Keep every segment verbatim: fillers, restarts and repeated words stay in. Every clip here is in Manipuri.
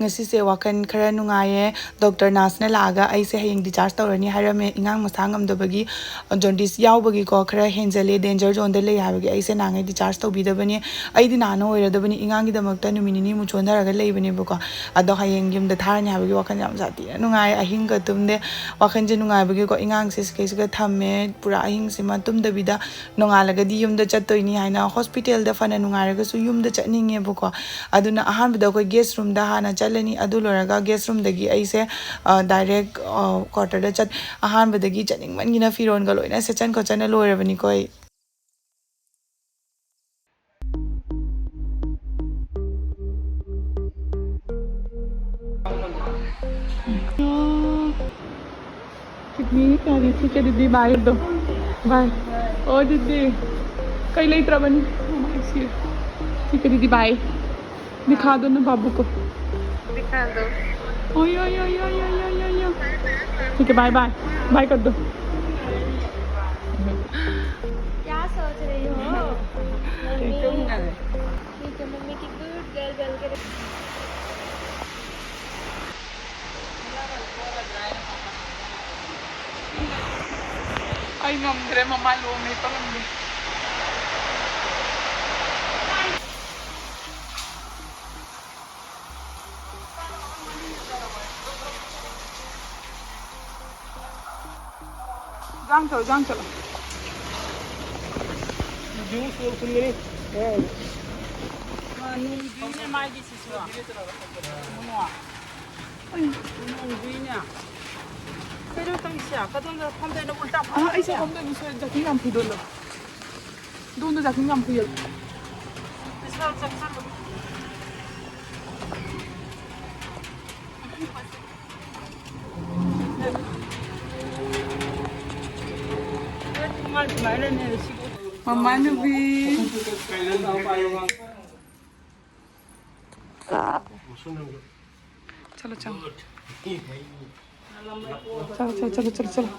ꯉꯁꯤꯁꯦ ꯋꯥꯈꯜ ꯈꯔ ꯅꯨꯡꯉꯥꯏꯌꯦ꯫ ꯗꯣꯛꯇꯔ ꯅꯥꯁꯅ ꯂꯥꯛꯑꯒ ꯑꯩꯁꯦ ꯍꯌꯦꯡ discharge ꯇꯧꯔꯅꯤ ꯍꯥꯏꯔꯝꯃꯦ꯫ ꯑꯉꯥꯡ ꯃꯁꯥ ꯉꯝꯗꯕꯒꯤ, jaundice ꯌꯥꯎꯕꯒꯤꯀꯣ, ꯈꯔ ꯍꯦꯟꯖꯜꯂꯦ, danger zoneꯗ ꯂꯩ ꯍꯥꯏꯕꯒꯤ ꯑꯩꯁꯦ ꯅꯍꯥꯟꯉꯩ discharge ꯇꯧꯕꯤꯗꯕꯅꯦ꯫ ꯑꯩꯗꯤ ꯅꯥꯅ ꯑꯣꯏꯔꯗꯕꯅꯤ, ꯑꯉꯥꯡꯒꯤꯗꯃꯛꯇ ꯅꯨꯃꯤꯠ ꯅꯤꯅꯤꯃꯨꯛ ꯆꯣꯟꯊꯔꯒ ꯂꯩꯕꯅꯦꯕꯀꯣ꯫ ꯑꯗꯣ ꯍꯌꯦꯡ ꯌꯨꯝꯗ ꯊꯥꯔꯅꯤ ꯍꯥꯏꯕꯒꯤ ꯋꯥꯈꯜ ꯌꯥꯝ ꯁꯥꯊꯤꯅ ꯅꯨꯡꯉꯥꯏ꯫ ꯑꯍꯤꯡꯒ ꯇꯨꯝꯗꯦ, ꯋꯥꯈꯜꯁꯦ ꯅꯨꯡꯉꯥꯏꯕꯒꯤꯀꯣ꯫ ꯑꯉꯥꯡꯁꯦ ꯁꯤꯈꯩꯁꯤꯒ ꯊꯝꯃꯦ, ꯄꯨꯔꯥ ꯑꯍꯤꯡꯁꯤꯃ ꯇꯨꯝꯗꯕꯤꯗ꯫ ꯅꯣꯡꯉꯥꯜꯂꯒꯗꯤ ꯌꯨꯝꯗ ꯆꯠꯇꯣꯏꯅꯤ ꯍꯥꯏꯅ, hospitalꯗ ꯐꯅ ꯅꯨꯡꯉꯥꯏꯔꯒꯁꯨ ꯌꯨꯝꯗ ꯆꯠꯅꯤꯡꯉꯦꯕꯀꯣ꯫ ꯑꯗꯨꯅ ꯑꯍꯥꯟꯕꯗ ꯑꯩꯈꯣꯏ guest roomꯗ ꯍꯥꯟꯅ ꯆꯠꯂꯅꯤ꯫ ꯑꯗꯨ ꯂꯣꯏꯔꯒ guest roomꯗꯒꯤ ꯑꯩꯁꯦ, ꯑ, direct, ꯑ, quarterꯗ ꯆꯠ-, ꯑꯍꯥꯟꯕꯗꯒꯤ ꯆꯠꯅꯤꯡꯃꯟꯒꯤꯅ ꯐꯤꯔꯣꯟꯒ ꯂꯣꯏꯅ ꯁꯦꯠꯆꯟ ꯈꯣꯠꯆꯟꯅ ꯂꯣꯏꯔꯕꯅꯤꯀꯣ ꯑꯩ꯫ कितनी प्यारी। ठीक है दीदी, bye दो। Bye। ओ दीदी, कहीं ले तरह बनी। ठीक है दीदी, bye। दिखा दो ना बाबू को। दिखा दो। ओए, ओए, ओए। ठीक है, bye bye। Bye कर दो। क्या सोच रही हो? ठीक है, मम्मी की good girl बन के। ꯑꯩ ꯉꯝꯗ꯭ꯔꯦ, ꯃꯃꯥ ꯂꯣꯝꯃꯦ ꯄꯪꯉꯝꯗꯦ꯫ ꯌꯥꯡ ꯆꯠꯂꯣ, ꯌꯥꯡ ꯆꯠꯂꯣ꯫ ꯖꯨꯁ ꯂꯧꯁꯤꯟꯒꯅꯤ꯫ ꯑꯦ꯫ ꯅꯣꯡꯖꯨꯏꯅꯦ ꯃꯥꯒꯤ ꯁꯤꯁꯨ꯫ ꯅꯣꯡꯖꯨꯏꯅꯦ꯫ ꯀꯩꯅꯣ ꯇꯧꯔꯤꯁꯦ, ꯀꯗꯣꯝꯗ ꯐꯝꯗꯣꯏꯅꯣ? ꯎꯜꯇꯥ ꯐꯝ-, ꯑꯥ, ꯑꯩꯁꯨ ꯐꯝꯗꯣꯏꯅꯤ, ꯁꯣꯏ ꯖꯥꯇꯤ ꯌꯥꯝ ꯐꯨꯏꯗꯣ꯫ ꯑꯗꯣꯝꯗ ꯖꯥꯇꯤ ꯌꯥꯝ ꯐꯨꯏꯌꯦ꯫ ꯄꯩꯁꯥ ꯆꯪꯁꯜꯂꯨ꯫ ꯃꯃꯥ ꯅꯨꯕꯤ꯫ ꯆꯠꯂꯣ, ꯆꯠꯂꯣ꯫ ꯆꯠꯂꯣ, ꯆꯠꯂꯣ, ꯆꯠꯂꯣ, ꯆꯠꯂꯣ꯫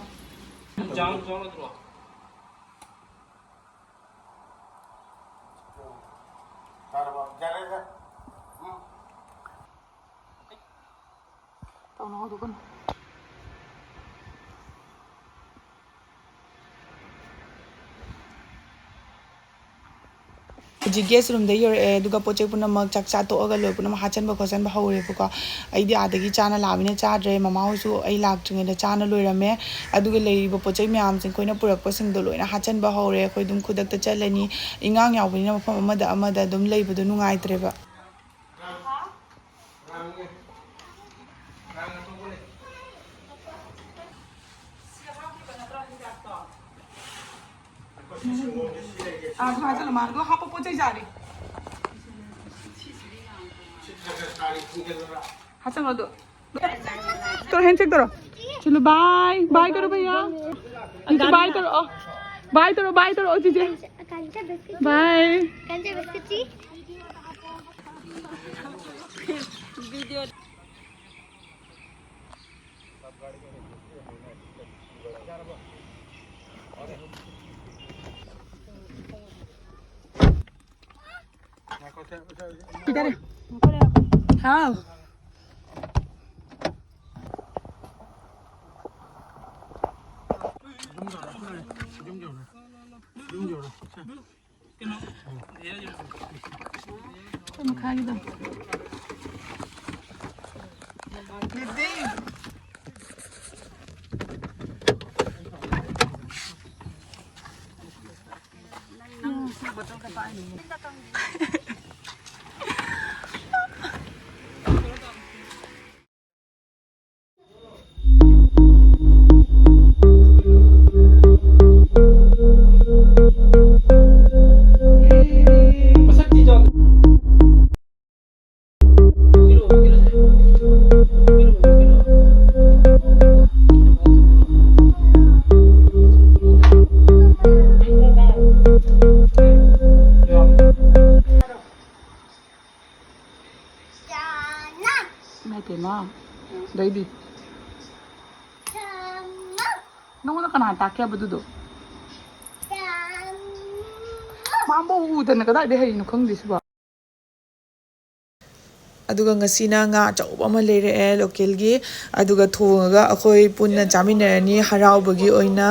ꯍꯧꯖꯤꯛ ꯒꯦꯁ ꯔꯨꯝꯗ ꯌꯧꯔꯛꯑꯦ꯫ ꯑꯗꯨꯒ ꯄꯣꯠ ꯆꯩ ꯄꯨꯝꯅꯃꯛ ꯆꯥꯛ ꯆꯥ ꯇꯣꯛꯑꯒ ꯂꯣꯏ ꯄꯨꯝꯅꯃꯛ ꯍꯥꯆꯟꯕ ꯈꯣꯠꯆꯟꯕ ꯍꯧꯔꯦꯕꯀꯣ꯫ ꯑꯩꯗꯤ ꯑꯥꯗꯒꯤ ꯆꯥꯅ ꯂꯥꯛꯑꯕꯅꯤꯅ ꯆꯥꯗ꯭ꯔꯦ꯫ ꯃꯃꯥ ꯍꯣꯏꯁꯨ ꯑꯩ ꯂꯥꯛꯇ꯭ꯔꯤꯉꯩꯗ ꯆꯥꯅ ꯂꯣꯏꯔꯝꯃꯦ꯫ ꯑꯗꯨꯒ ꯂꯩꯔꯤꯕ ꯄꯣꯠ ꯆꯩ ꯃꯌꯥꯝꯁꯦ ꯑꯩꯈꯣꯏꯅ ꯄꯨꯔꯛꯄꯁꯤꯡꯗꯣ ꯂꯣꯏꯅ ꯍꯥꯆꯟꯕ ꯍꯧꯔꯦ꯫ ꯑꯩꯈꯣꯏ ꯑꯗꯨꯝ ꯈꯨꯗꯛꯇ ꯆꯠꯂꯅꯤ꯫ ꯏꯉꯥꯡ ꯌꯥꯎꯕꯅꯤꯅ ꯃꯐꯝ ꯑꯃꯗ ꯑꯃꯗ ꯑꯗꯨꯝ ꯂꯩꯕꯗꯣ ꯅꯨꯡꯉꯥꯏꯇ꯭ꯔꯦꯕ꯫ ꯑꯥ, ꯑꯗꯨ ꯍꯥꯞꯆꯜꯂꯣ, ꯃꯥ ꯑꯗꯨ ꯍꯥꯞꯄ ꯄꯣꯠ ꯆꯩ ꯌꯥꯔꯦ꯫ ꯍꯥꯞꯆꯜꯂꯣ ꯑꯗꯨ꯫ ꯇꯧꯔꯣ, handshake ꯇꯧꯔꯣ꯫ ꯆꯠꯂꯨ, bye, bye ꯇꯧꯔꯣ ꯚꯩꯌꯥ꯫ ꯏꯇꯨ bye ꯇꯧꯔꯣ, ꯑꯣ꯫ Bye ꯇꯧꯔꯣ, bye ꯇꯧꯔꯣ, ꯑꯣ, ꯆꯤꯆꯦ꯫ Bye꯫ ꯍꯥꯎ꯫ ꯑꯩꯈꯣꯏ ꯃꯈꯥꯒꯤꯗꯣ꯫ ꯏꯃꯥꯏ ꯄꯦꯝꯃ, ꯗꯩꯗꯤ꯫ ꯅꯉꯣꯟꯗ ꯀꯅꯥ ꯇꯥꯛꯀꯦ ꯍꯥꯏꯕꯗꯨꯗꯣ? ꯃꯥ ꯑꯝꯐꯥꯎ ꯎꯗꯅ ꯀꯗꯥꯏꯗꯩ ꯍꯩꯔꯤꯅꯣ ꯈꯪꯗꯦ ꯁꯤꯕꯣ꯫ ꯑꯗꯨꯒ ꯉꯁꯤꯅ ꯉꯥ ꯑꯆꯧꯕ ꯑꯃ ꯂꯩꯔꯛꯑꯦ ꯂꯣꯀꯦꯜꯒꯤ꯫ ꯑꯗꯨꯒ ꯊꯣꯡꯉꯒ ꯑꯩꯈꯣꯏ ꯄꯨꯟꯅ ꯆꯥꯃꯤꯟꯅꯔꯅꯤ ꯍꯔꯥꯎꯕꯒꯤ ꯑꯣꯏꯅ꯫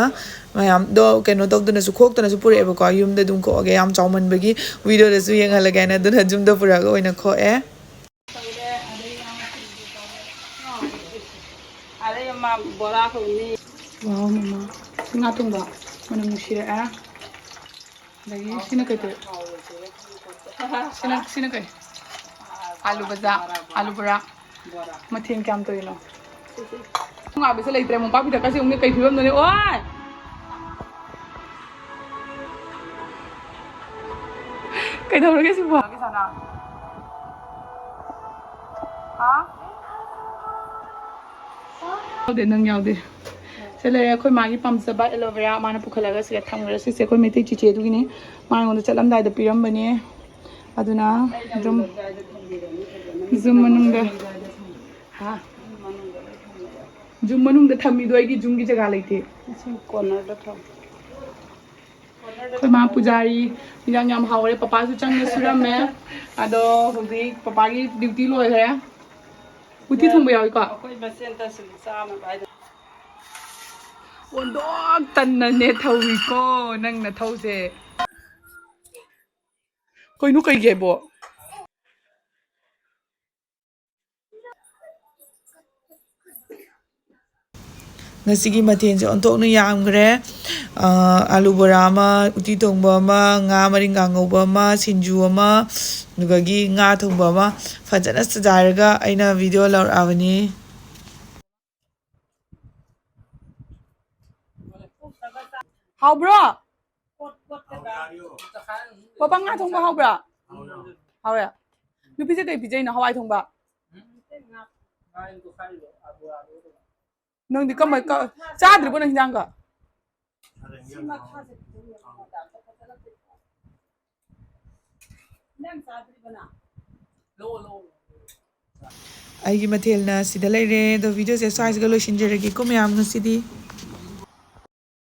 ꯃꯌꯥꯝꯗꯣ ꯀꯩꯅꯣ ꯇꯧꯗꯅꯁꯨ ꯈꯣꯛꯇꯅꯁꯨ ꯄꯨꯔꯛꯑꯦꯕꯀꯣ, ꯌꯨꯝꯗ ꯑꯗꯨꯝ ꯈꯣꯛꯑꯒꯦ, ꯌꯥꯝ ꯆꯥꯎꯃꯟꯕꯒꯤ ꯚꯤꯗꯤꯑꯣꯗꯁꯨ ꯌꯦꯡꯍꯜꯂꯒꯦ ꯍꯥꯏꯅ ꯑꯗꯨꯅ ꯌꯨꯝꯗ ꯄꯨꯔꯛꯑꯒ ꯑꯣꯏꯅ ꯈꯣꯛꯑꯦ꯫ ꯑꯗꯩ ꯑꯃ ꯕꯣꯔꯥ ꯍꯧꯅꯤ꯫ ꯋꯥꯎ, ꯃꯃꯥ꯫ ꯁꯤ ꯉꯥ ꯊꯣꯡꯕ꯫ ꯃꯅꯝ ꯅꯨꯡꯁꯤꯔꯛꯑꯦ꯫ ꯑꯗꯒꯤ ꯁꯤꯅ ꯀꯩ ꯇꯧ-, ꯁꯤꯅ, ꯁꯤꯅ ꯀꯩ? ꯑꯥꯂꯨ ꯕꯖꯥ-, ꯑꯥꯂꯨ ꯕꯣꯔꯥ꯫ ꯃꯊꯦꯜ ꯀꯌꯥꯝ ꯇꯧꯔꯤꯅꯣ? ꯅꯨꯡꯉꯥꯏꯕꯁꯦ ꯂꯩꯇ꯭ꯔꯦ꯫ ꯃꯣꯝꯄꯥꯛ ꯐꯤꯗꯛꯀꯁꯦ ꯑꯃꯨꯛꯅꯦ ꯀꯩ ꯐꯤꯕꯝꯅꯣꯅꯦ? ꯑꯣꯏ! ꯀꯩꯗꯧꯔꯒꯦ ꯁꯤꯕꯣ? ꯍꯥ? ꯌꯥꯎꯗꯦ, ꯅꯪ ꯌꯥꯎꯗꯦ꯫ ꯁꯤ ꯂꯩꯔꯦ ꯑꯩꯈꯣꯏ ꯃꯥꯒꯤ ꯄꯥꯝꯖꯕ ꯑꯦꯂꯣ ꯚꯦꯔꯥ, ꯃꯥꯅ ꯄꯨꯈꯠꯂꯒ ꯁꯤꯗ ꯊꯝꯈ꯭ꯔꯦ꯫ ꯁꯤꯁꯦ ꯑꯩꯈꯣꯏ ꯃꯩꯇꯩ ꯆꯤꯆꯦ ꯑꯗꯨꯒꯤꯅꯤ, ꯃꯥ ꯑꯩꯉꯣꯟꯗ ꯆꯠꯂꯝꯗꯥꯏꯗ ꯄꯤꯔꯝꯕꯅꯦ꯫ ꯑꯗꯨꯅ ꯖꯨꯝ, ꯖꯨꯝ ꯃꯅꯨꯡꯗ, ꯍꯥ? ꯖꯨꯝ ꯃꯅꯨꯡꯗ ꯊꯝꯃꯤꯗꯣ ꯑꯩꯒꯤ ꯖꯨꯝꯒꯤ ꯖꯒꯥ ꯂꯩꯇꯦ꯫ ꯁꯤ ꯀꯣꯔꯅꯔꯗ ꯊꯝꯃꯣ꯫ ꯑꯩꯈꯣꯏ ꯃꯥ ꯄꯨꯖꯥꯔꯤ, ꯏꯟꯖꯥꯡ ꯌꯥꯝ ꯍꯥꯎꯔꯦ꯫ ꯄꯄꯥꯁꯨ ꯆꯪꯅ ꯁꯨꯔꯝꯃꯦ꯫ ꯑꯗꯣ ꯍꯧꯖꯤꯛ ꯄꯄꯥꯒꯤ ꯗ꯭ꯌꯨꯇꯤ ꯂꯣꯏꯈ꯭ꯔꯦ꯫ ꯎꯇꯤ ꯊꯣꯡꯕ ꯌꯥꯎꯏꯀꯣ? ꯑꯩꯈꯣꯏ ꯃꯁꯦꯟꯇ ꯁꯨꯝ ꯆꯥꯅꯕ ꯍꯥꯏꯗꯅ꯫ ꯑꯣꯟꯊꯣꯛꯇꯅꯅꯦ ꯊꯧꯏꯀꯣ ꯅꯪ ꯅꯊꯧꯁꯦ꯫ ꯀꯩꯅꯣ ꯀꯩꯒꯤ ꯍꯥꯏꯕꯣ? ꯉꯁꯤꯒꯤ ꯃꯊꯦꯜꯁꯦ ꯑꯣꯟꯊꯣꯛꯅ ꯌꯥꯝꯈ꯭ꯔꯦ꯫ ꯑ, ꯑꯥꯂꯨ ꯕꯣꯔꯥ ꯑꯃ, ꯎꯇꯤ ꯊꯣꯡꯕ ꯑꯃ, ꯉꯥ ꯃꯔꯤꯡꯒꯥ ꯉꯧꯕ ꯑꯃ, ꯁꯤꯡꯖꯨ ꯑꯃ, ꯑꯗꯨꯗꯒꯤ ꯉꯥ ꯊꯣꯡꯕ ꯑꯃ, ꯐꯖꯅ ꯁꯨꯖꯥꯏꯔꯒ ꯑꯩꯅ ꯚꯤꯗꯤꯑꯣ ꯂꯧꯔꯛꯑꯕꯅꯤ꯫ ꯍꯥꯎꯕ꯭ꯔꯣ? ꯄꯄꯥ, ꯉꯥ ꯊꯣꯡꯕ ꯍꯥꯎꯕ꯭ꯔꯥ? ꯍꯥꯎꯋꯦ꯫ ꯅꯨꯄꯤꯁꯦ ꯀꯩ ꯄꯤꯖꯩꯅꯣ? ꯍꯋꯥꯏ ꯊꯣꯡꯕ? ꯅꯪꯗꯤ ꯀꯃꯥꯏ-, ꯀ-, ꯆꯥꯗ꯭ꯔꯤꯕꯣ ꯅꯪ ꯍꯤꯟꯖꯥꯡꯒ? ꯑꯩꯒꯤ ꯃꯊꯦꯜꯅ ꯁꯤꯗ ꯂꯩꯔꯦ꯫ ꯑꯗꯣ ꯚꯤꯗꯤꯑꯣꯁꯦ ꯁ꯭ꯋꯥꯏꯁꯤꯒ ꯂꯣꯏꯁꯤꯟꯖꯔꯒꯦꯀꯣ ꯃꯌꯥꯝ ꯉꯁꯤꯗꯤ꯫